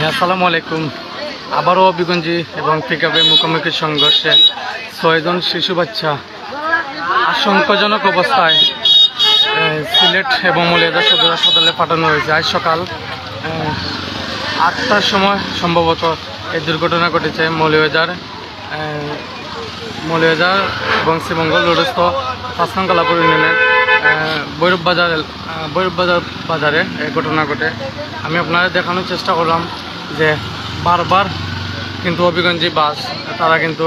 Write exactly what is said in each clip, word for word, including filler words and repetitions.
আসসালামু আলাইকুম। আবারও হবিগঞ্জি এবং পিকআপে মুখোমুখি সংঘর্ষে ছয়জন শিশু বাচ্চা আশঙ্কাজনক অবস্থায়, এ, সিলেট এবং মৌলভীবাজার সদর হাসপাতালে পাঠানো হয়েছে। আজ সকাল, এ, আটটার সময় সম্ভবত এই দুর্ঘটনা ঘটেছে। মৌলভীবাজার, এ, মৌলভীবাজার এবং শ্রীমঙ্গল রোডস্থ পাঁচ নং কলাপুর ইউনিয়নের, এ, ভৈরব বাজার এল-, আহ, ভৈরব বাজার বাজারে এই ঘটনা ঘটে। আমি আপনাদের দেখানোর চেষ্টা করলাম যে বারবার কিন্তু হবিগঞ্জি বাস, তারা কিন্তু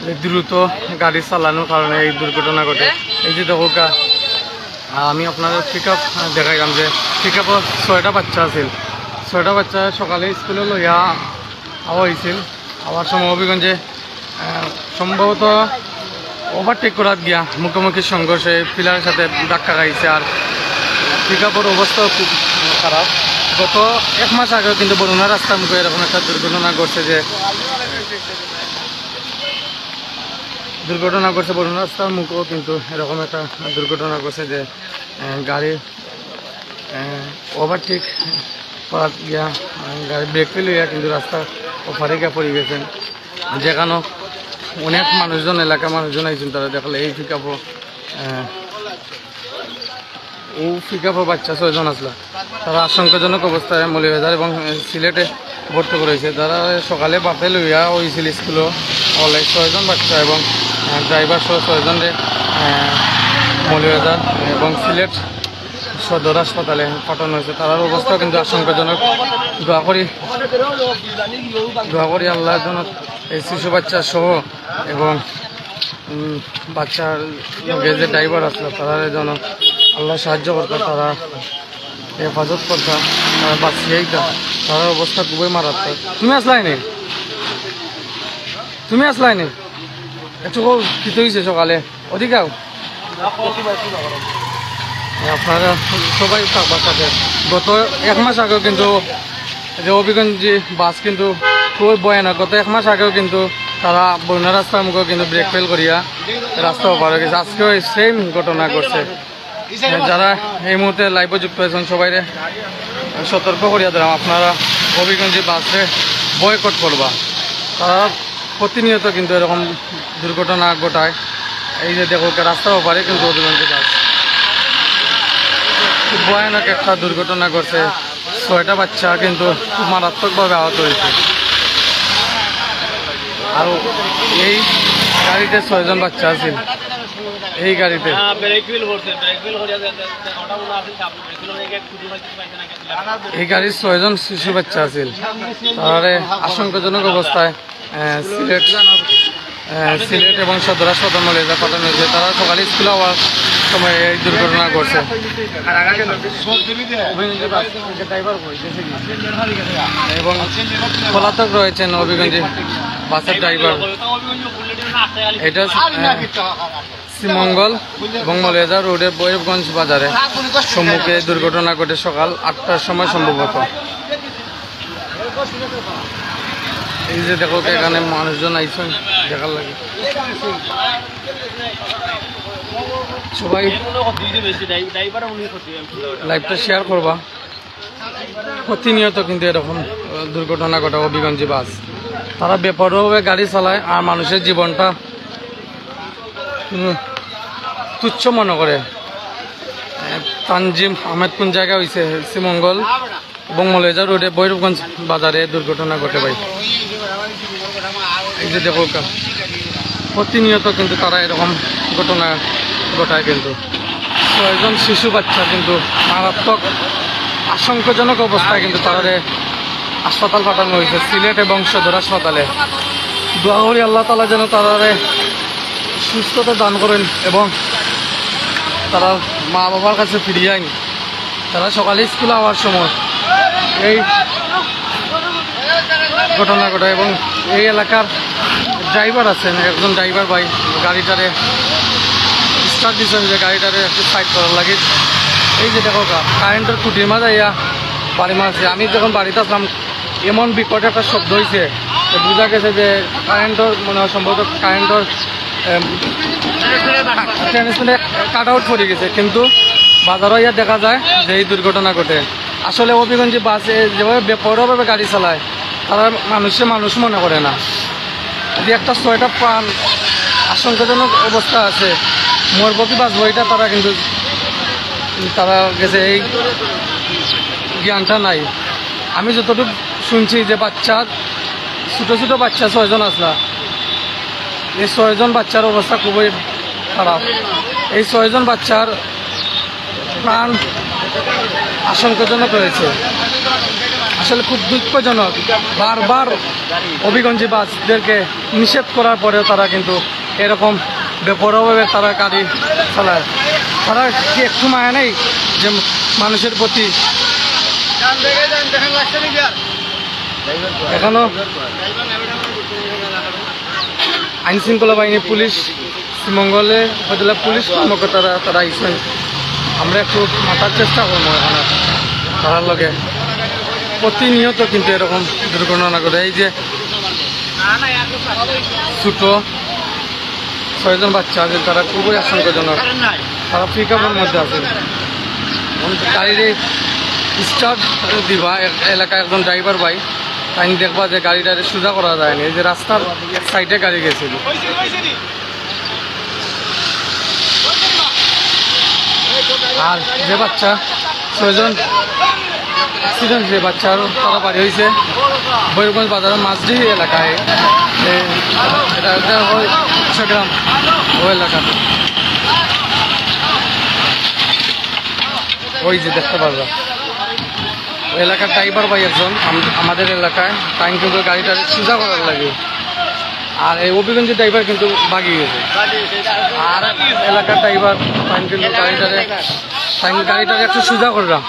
এই দ্রুত গাড়ি চালানোর কারণে এই দুর্ঘটনা ঘটে। এই যে দেখো কা-, আহ, আমি আপনাদের পিকআপ দেখাইলাম যে পিকআপও ছয়টা বাচ্চা আছিল, ছয়টা বাচ্চা সকালে স্কুলে লইয়া আওয়া হয়েছিল। আবার সময় হবিগঞ্জে, আহ, সম্ভবত ওভারটেক করাত গিয়া মুখোমুখি সংঘর্ষে পিলারের সাথে ধাক্কা খাইছে। আর পিকআপর অবস্থাও খুব খারাপ। গত এক মাস আগেও কিন্তু বরুণা রাস্তার মুখে এরকম একটা দুর্ঘটনা ঘটছে যে, দুর্ঘটনা ঘটছে বরুণা রাস্তার মুখেও কিন্তু এরকম একটা দুর্ঘটনা ঘটছে যে, আহ, গাড়ি, আহ, ওভারটেক করাত গিয়া, আহ, গাড়ি ব্রেক ফেল হইয়া কিন্তু রাস্তা ওপারে গিয়া পড়ি গেছেন। যেখানো অনেক মানুষজন, এলাকার মানুষজন আইছেন, তারা দেখলে এই পিকআপও, আহ, ও পিকআপও বাচ্চা ছয়জন আসলা, তারা আশঙ্কাজনক অবস্থায় মৌলভীবাজার এবং, আহ, সিলেটে ভর্তি করা হয়েছে। তারা সকালে বাপে লইয়া হয়েছিল স্কুলও, অলে ছয়জন বাচ্চা এবং, আহ, ড্রাইভার সহ ছয়জনরে, আহ, মৌলভীবাজার এবং সিলেট সদর হাসপাতালে পাঠানো হয়েছে। তারার অবস্থা কিন্তু আশঙ্কাজনক। দোয়া করি, দোয়া করি আল্লাহর জন্য এই শিশু বাচ্চা সহ এবং, উম, বাচ্চার লগে যে ড্রাইভার আসলো, তারা যেন আল্লাহ সাহায্য করতা, তারা হেফাজত করতা, তারা বাঁচিয়া আইতা। তারার অবস্থা খুবই মারাত্মক। তুমি আসলায় নি? তুমি আসলায় নি? একটু কও, কিতা হইছে সকালে? অধিকাও? আপনারা সবাই থাকবা সাথে। গত এক মাস আগেও কিন্তু যে হবিগঞ্জি বাস কিন্তু খুবই ভয়ানক। গত এক মাস আগেও কিন্তু তারা বরুণা রাস্তার মুখে কিন্তু ব্রেক ফেল করিয়া রাস্তা ওপার হয়ে গেছে। আজকেও এই সেম ঘটনা ঘটছে। যারা এই মুহূর্তে লাইভে যুক্ত হয়েছেন, সবাইরে সতর্ক করিয়া দিলাম, আপনারা হবিগঞ্জি বাসে বয়কট করবা। তারা প্রতিনিয়ত কিন্তু এরকম দুর্ঘটনা ঘটায়। এই যে দেখো, রাস্তার ওপারে কিন্তু হবিগঞ্জি বাস, খুব ভয়ানক একটা দুর্ঘটনা ঘটছে। ছয়টা বাচ্চা কিন্তু খুব মারাত্মকভাবে আহত হয়েছে। আর এই গাড়িতে ছয়জন বাচ্চা আছিল, এই গাড়িতে। এই গাড়ির ছয়জন শিশু বাচ্চা আছিল, তারারে আশঙ্কাজনক অবস্থায়, আহ, সিলেট, আহ, সিলেট এবং সদর হাসপাতাল মৌলভীবাজার পাঠানো হয়েছে। তারা সকালে স্কুলে আওয়ার সময় এই দুর্ঘটনা ঘটছে। এবং পলাতক রয়েছেন হবিগঞ্জি বাসের ড্রাইভার। এটা, আহ, শ্রীমঙ্গল এবং মৌলভীবাজার রোডে ভৈরবগঞ্জ বাজারে সম্মুখে দুর্ঘটনা ঘটে সকাল আটটার সময় সম্ভবত। এই যে দেখো, এখানে মানুষজন আইছেন দেখার লাগি। সবাই লাইভটা শেয়ার করবা। প্রতিনিয়ত কিন্তু এরকম, আহ, দুর্ঘটনা ঘটে হবিগঞ্জি বাস। তারা বেপরোয়াভাবে গাড়ি চালায় আর মানুষের জীবনটা, উম, তুচ্ছ মনে করে। আহ, তানজিম আহমেদ কোন জায়গায় হইছে? শ্রীমঙ্গল এবং মৌলভীবাজার রোডে ভৈরবগঞ্জ বাজারে দুর্ঘটনা ঘটে ভাই। এই যে দেখো, প্রতিনিয়ত কিন্তু তারা এরকম ঘটনা ঘটায় কিন্তু। ছয়জন শিশু বাচ্চা কিন্তু মারাত্মক আশঙ্কাজনক অবস্থায় কিন্তু তারারে হাসপাতাল পাঠানো হয়েছে সিলেট এবং সদর হাসপাতালে। দোয়া করি আল্লাহ তাআলা যেন তারারে সুস্থতা দান করেন এবং তারা মা বাবার কাছে ফিরিয়ে আইন। তারা সকালে স্কুলে আওয়ার সময় এই ঘটনা ঘটে এবং এই এলাকার ড্রাইভার আছেন, একজন ড্রাইভার ভাই গাড়িটারে স্টার্ট দিচ্ছেন যে গাড়িটারে একটু সাইড করার লাগে। এই যে দেখো, কা-, কারেন্টের খুঁটির মাঝে ইয়া বাড়ি মারছে। আমি যখন বাড়িতে আসলাম, এমন বিকট একটা শব্দ হইছে, তো বুঝা গেছে যে কারেন্টের, মনে হয় সম্ভবত কারেন্টের, এম, ট্রান্সমিটার কাট আউট পড়ে গেছে, কিন্তু বাজারো ইয়া দেখা যায় যে এই দুর্ঘটনা ঘটে। আসলে হবিগঞ্জে বাসে যেভাবে বেপরোয়াভাবে গাড়ি চালায়, তারা মানুষে মানুষ মনে করে না। যে একটা ছয়টা প্রাণ আশঙ্কাজনক অবস্থা আছে, মরবো কি বাঁচবো, এটা তারা কিন্তু, তারা গেছে এই জ্ঞানটা নাই। আমি যতটুকু শুনছি যে বাচ্চা, ছোটো ছোটো বাচ্চা ছয়জন আসলা, এই ছয়জন বাচ্চার অবস্থা খুবই খারাপ। এই ছয়জন বাচ্চার প্রাণ আশঙ্কাজনক রয়েছে। আসলে খুব দুঃখজনক, বারবার হবিগঞ্জি বাসদেরকে নিষেধ করার পরেও তারা কিন্তু এরকম বেপরোয়াভাবে তারা গাড়ি চালায়। তারা কি একটু মায়া নেই যে মানুষের প্রতি? এখনো আইন শৃঙ্খলা বাহিনী, পুলিশ, শ্রীমঙ্গলে উপজেলা পুলিশ কর্মকর্তারা তারা আইসেন। আমরা একটু মাতার চেষ্টা করবো এখানে তারার লগে। প্রতিনিয়ত কিন্তু এরকম দুর্ঘটনা ঘটে। এই যে ছোট ছয়জন বাচ্চা আছে, তারা খুবই আশঙ্কাজনক। তারা পিক আপের মধ্যে আছে। এখন গাড়িরে স্টার্ট দিবা, এলাকা একজন ড্রাইভার ভাই, তাই দেখবা যে গাড়িটারে সোজা করা যায়নি। এই যে রাস্তার এক সাইডে গাড়ি গেছিল। আর যে বাচ্চা ছয়জন অ্যাক্সিডেন্ট, যে বাচ্চার তারা বাড়ি হয়েছে ভৈরবগঞ্জ বাজারের মাঝডি এলাকায়। এ, এটা, এটা হয় চট্টগ্রাম ও এলাকা। ওই যে দেখতে পারবা, ওই এলাকার ড্রাইভার ভাই একজন আম-, আমাদের এলাকায় টাইম কিন্তু গাড়িটা সোজা করার লাগে। আর এই হবিগঞ্জের ড্রাইভার কিন্তু বাগি গেছে। আর এলাকার ড্রাইভার টাইম কিন্তু গাড়িটারে, টাইম গাড়িটারে একটু সোজা করলাম।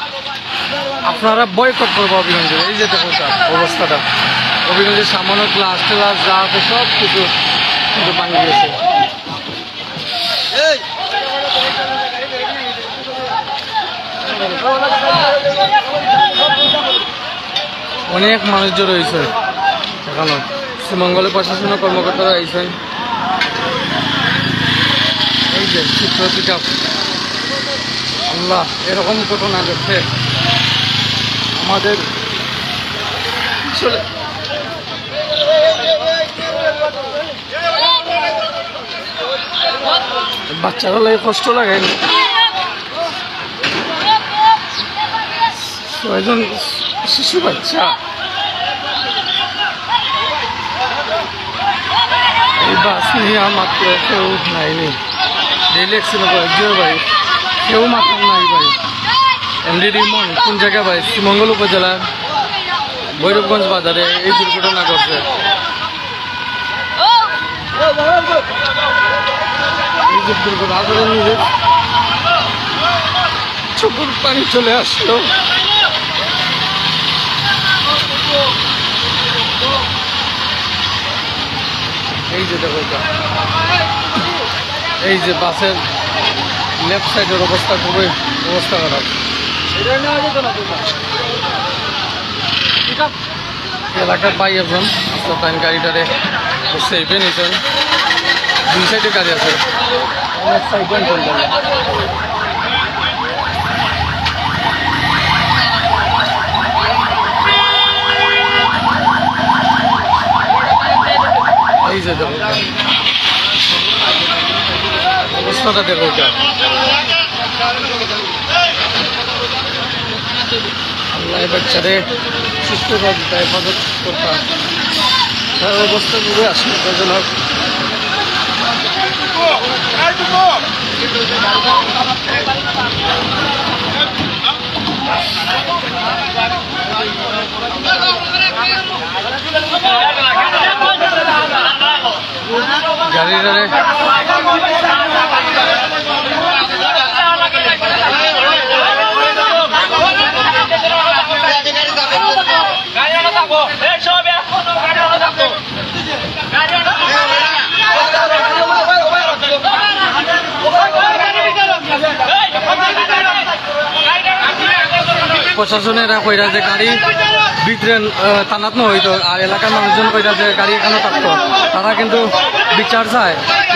আপনারা বয়কট করবো হবিগঞ্জের। এই যে দেখো তার অবস্থাটা, হবিগঞ্জের সামান্য গ্লাস টেলাস যা আছে সব কিছু কিন্তু ভাঙি গেছে। অনেক মানুষ জড়ো হয়েছে এখানো। শ্রীমঙ্গলে প্রশাসনের কর্মকর্তারা আইছেন। এই যে চিত্র পিক আপ। আল্লাহ, এরকম ঘটনা ঘটছে আমাদের আসলে। বাচ্চারা লাগে কষ্ট লাগে। ছয়জন শিশু বাচ্চা। এই বাস নিয়ে মাত্র কেউ নাইনি। ডেইলি অ্যাক্সিডেন্ট করে, জিও ভাই, কেউ মাথার নাই ভাই। এমডি রিমন কোন জায়গা ভাই? শ্রীমঙ্গল উপজেলার ভৈরবগঞ্জ বাজারে এই দুর্ঘটনা ঘটছে। এই যে দুর্ঘটনা, আসলে নিজের চোখের পানি চলে আসলো। এই যে দেখো এটা, এই যে বাসের লেফট সাইডের অবস্থা খুবই অবস্থা খারাপ। এলাকার ভাই একজন, আচ্ছা, তাই গাড়িটারে সেফে নিছেন। দুই সাইডে গাড়ি আছে। এই যে দেখো, অবস্থাটা দেখো এটা। আল্লাহ এই বাচ্চারে সুস্থ করে দিতা, হেফাজত করতা। তার অবস্থা খুবই আশঙ্কাজনক। গাড়ি, গাড়ি। প্রশাসনে এরা কইরা যে গাড়ি ভিতরে, আহ, থানাত ন হইতো, আর এলাকার মানুষজন কইরা যে গাড়ি এখানো থাকতো। তারা কিন্তু বিচার চায়।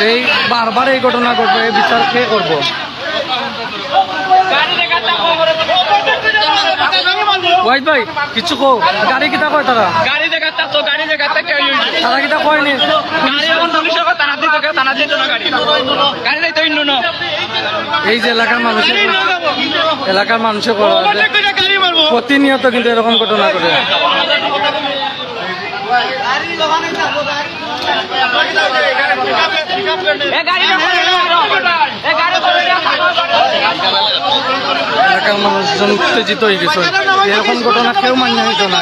এই বারবার এই ঘটনা ঘটবে, এই বিচার কে করবো? ওয়াহিদ ভাই, কিছু কও। গাড়ি কিতা কয় তারা? গাড়ি জাগাত থাকতো, গাড়ি জাগাত থাকতো, কেউ ইউজ তারা কিতা কয়নি? গাড়ি এখন পুলিশের কথা, থানা দিতে, থানা দিতে না গাড়ি। গাড়ি নাই তো ইন্নু না। এই যে এলাকার মানুষের, এলাকার মানুষের করা, প্রতিনিয়ত কিন্তু এরকম ঘটনা ঘটে। এলাকার মানুষজন উত্তেজিত হয়ে গেছে। এরকম ঘটনা কেউ মানিয়া নিত না।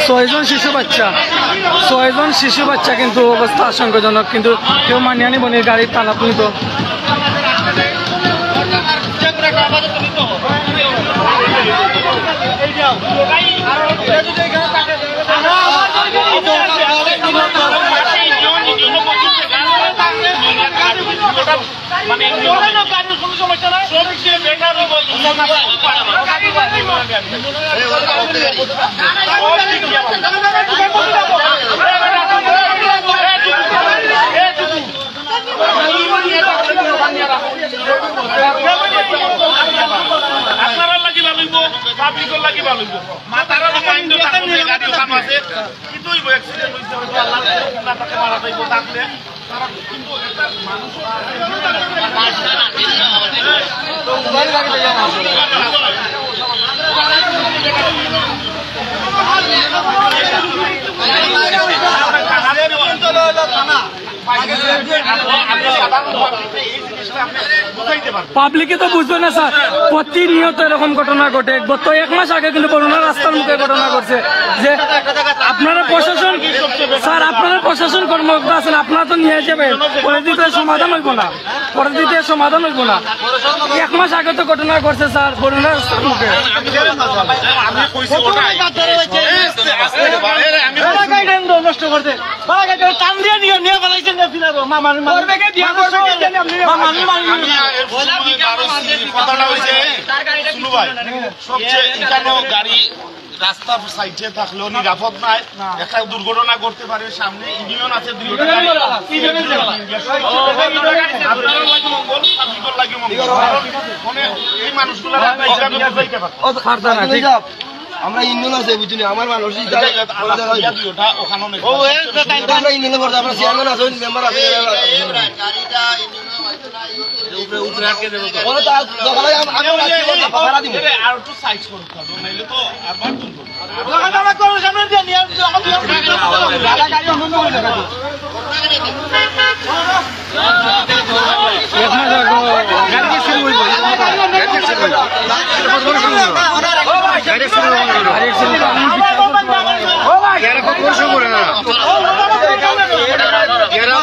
ছয়জন শিশু বাচ্চা, ছয়জন শিশু বাচ্চা কিন্তু অবস্থা আশঙ্কাজনক, কিন্তু কেউ মানিয়া নিব নি, গাড়ির টানাত নিত। আপনারার লাগি ভালো অইবো, পাবলিকর লাগি ভালো অইবো। মাথার উপরে ইন্দু থাকলে গাড়ি ওখানে আছে, কিন্তু অইবো, অ্যাক্সিডেন্ট অইছে, হয়তো আল্লাহ না থাকে মারা যাইবো থাকলে। তারা কিন্তু একটা মানুষ পাবলিকে তো বুঝবে না স্যার, প্রতিনিয়ত এরকম ঘটনা ঘটে। গত এক মাস আগে কিন্তু বরুণা রাস্তার মুখে ঘটনা ঘটছে যে আপনারা প্রশাসন, স্যার, আপনারা প্রশাসন কর্মকর্তা আছেন, আপনারা তো নিয়ে যাবেন, পরে দিতে সমাধান হইব না, পরে দিতে সমাধান হইব না। এক মাস আগে তো ঘটনা ঘটছে স্যার, বরুণা রাস্তার মুখে। আমি কইছি ওটাই। আস্তে, আস্তে, আস্তে, আরে, আমি কইছি। নষ্ট করতে। বাবা, গাড়ি টান দিয়ে নিয়ে, নিয়ে ফেলাইছেন না, ফিরা দাও। মা, মানুষ, মানুষ। করবে কে দিয়া, করবে কে জানি আপনি? মা, মানুষ, মানুষ। আমি, আহ, এর সময় বারো সি, কথাটা হইছে, শুনো ভাই, সবচেয়ে এখানেও গাড়ি রাস্তার সাইডে থাকলেও নিরাপদ নাই। একটা দুর্ঘটনা ঘটতে পারে, সামনে ইউনিয়ন আছে, দুইটা গাড়ি। আপনারার লাগি মঙ্গল, পাবলিকর লাগি মঙ্গল। কারণ মানে এই মানুষগুলা এইভাবে বুঝাইতে পারতো। পারতো না, ঠিক। আমরা ইউনিয়ন আছে, বুঝলি, আমার মানুষ ইটা ইটা ইটা আলাদা হয়। ইয়া দিও, ওটা ওখানে নেই। ও, এ, তো তাই তো। আমরা ইউনিয়নে পড়ছি, আমরা চেয়ারম্যান আছেন, মেম্বার আছেন। উপরে, উপরে আটকে দেবো তো। ওরা তো আজ সকালে আম-, আমরা এই, এই, এই, ভাড়া দিব। এরে, আর একটু সাইজ করো, নাইলে তো আর বার তুলবো। ওখানে আমরা কোনো সামনে দিয়ে নিয়ে আসবো, এখন দিয়ে আসবো। দাদা, গাড়ি অন্য করে দেখাবো। এক মাস আগে গাড়ি শুরু হইব, গাড়ি শুরু হইব। গাড়ি শুরু হইব। গাড়ি শুরু হইব। এরা কত বড় করে না? এরা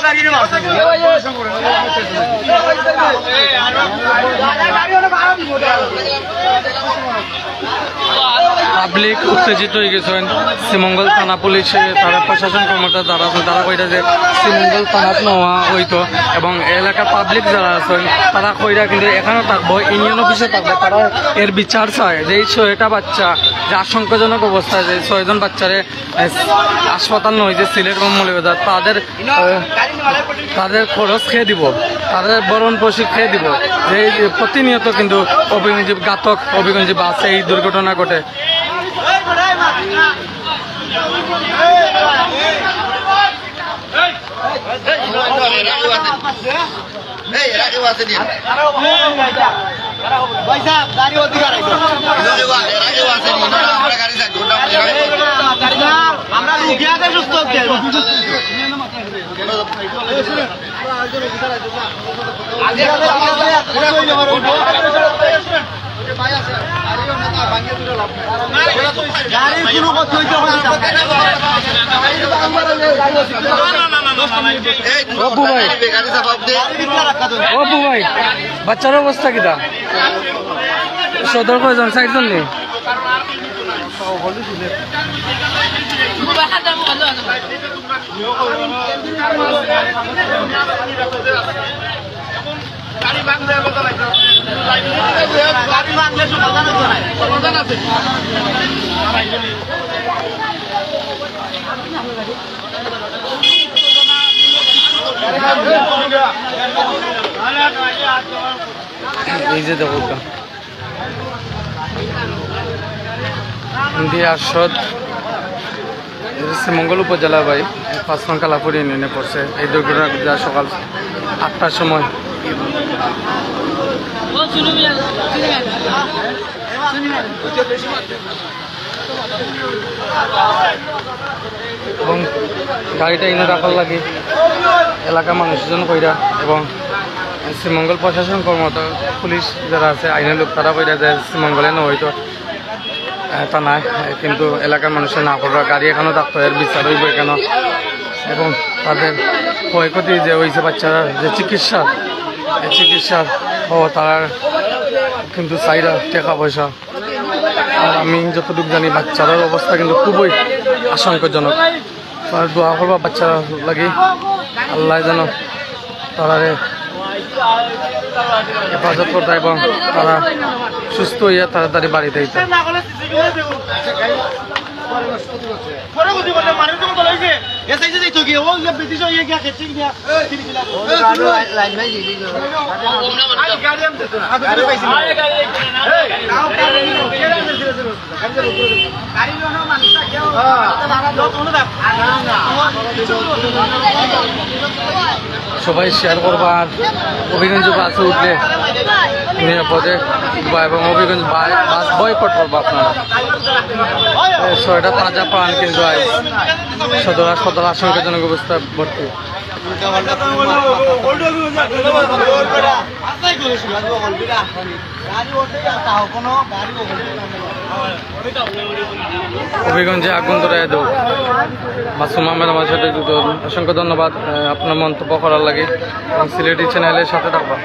পাবলিক উত্তেজিত হয়ে গেছেন। শ্রীমঙ্গল থানা পুলিশে, তারা প্রশাসন কর্মকর্তা যারা আছেন, তারা কইরা যে শ্রীমঙ্গল থানাত নেওয়া হইতো এবং এলাকার পাবলিক যারা আছেন, তারা কইরা কিন্তু এখানেও থাকবো, ইউনিয়ন অফিসে থাকবো। তারা এর বিচার চায় যে এই ছয়টা বাচ্চা যে আশঙ্কাজনক অবস্থায়, যে ছয়জন বাচ্চারে এ, হাসপাতাল নয় যে সিলেট এবং মৌলভীবাজার, তাদের, এ, তাদের খরচ কে দিব, তাদের ভরণ পোষণ কে দিব? যে এই যে প্রতিনিয়ত কিন্তু হবিগঞ্জ, ঘাতক হবিগঞ্জ বাসে এই দুর্ঘটনা ঘটে। এই, এরা কেউ আছে নি? ভাই সাহেব, গাড়ি অধিকার আছে। এরা কেউ আছে নি? না, না, আমরা গাড়ি যাই, ওটা আমরা গাড়ি যাই। আমরা রুগী আগে সুস্থ হচ্ছে। গাড়ি শুরু করতে হইতে হবে। অপু ভাই, অপু ভাই, বাচ্চার অবস্থা কিতা? সদর কয়জন? চারজন নি? এই যে দেখো, ইন্ডিয়া আরশদ, শ্রীমঙ্গল উপজেলা ভাই, পাঁচ নং কালাপুর ইউনিয়নে পড়ছে। এই দুর্ঘটনা যা সকাল আটটার সময়। এবং গাড়িটা ইনো রাখার লাগি এলাকার মানুষজন কইরা এবং শ্রীমঙ্গল প্রশাসন কর্মকর্তা, পুলিশ যারা আছে, আইনের লোক, তারা কইরা যে শ্রীমঙ্গলে নয় তো আহ, তা নাই, আহ, কিন্তু এলাকার মানুষে না কররা, গাড়ি এখানো থাকতো, এর বিচার অইবো এখানো। এবং তাদের ক্ষয়ক্ষতি যে অইছে, বাচ্চারা যে চিকিৎসা, এই চিকিৎসা ও তারা কিন্তু চাইরা টেকা পয়সা। আর আমি যতটুকু জানি, বাচ্চারার অবস্থা কিন্তু খুবই আশঙ্কাজনক। আর দোয়া করবা বাচ্চারার লাগি, আল্লাহ যেন তারারে হেফাজত করতা এবং তারা সুস্থ অইয়া তাড়াতাড়ি বাড়িত আইতা। সবাই শেয়ার করবা আর হবিগঞ্জ বাসে উঠলে নিরাপদে বা এবং হবিগঞ্জ বা-, বাস বয়কট করবা আপনারা। এই ছয়টা তাজা প্রাণ কিন্তু আজ সদর হাসপাতাল আশঙ্কাজনক অবস্থায় ভর্তি। হবিগঞ্জে আগুন ধরাই দেও। মাসুম আহমেদ আমার সাথে যুক্ত। অসংখ্য ধন্যবাদ, আহ, আপনার মন্তব্য করার লাগি এবং সিলেটি চ্যানেলের সাথে থাকবা।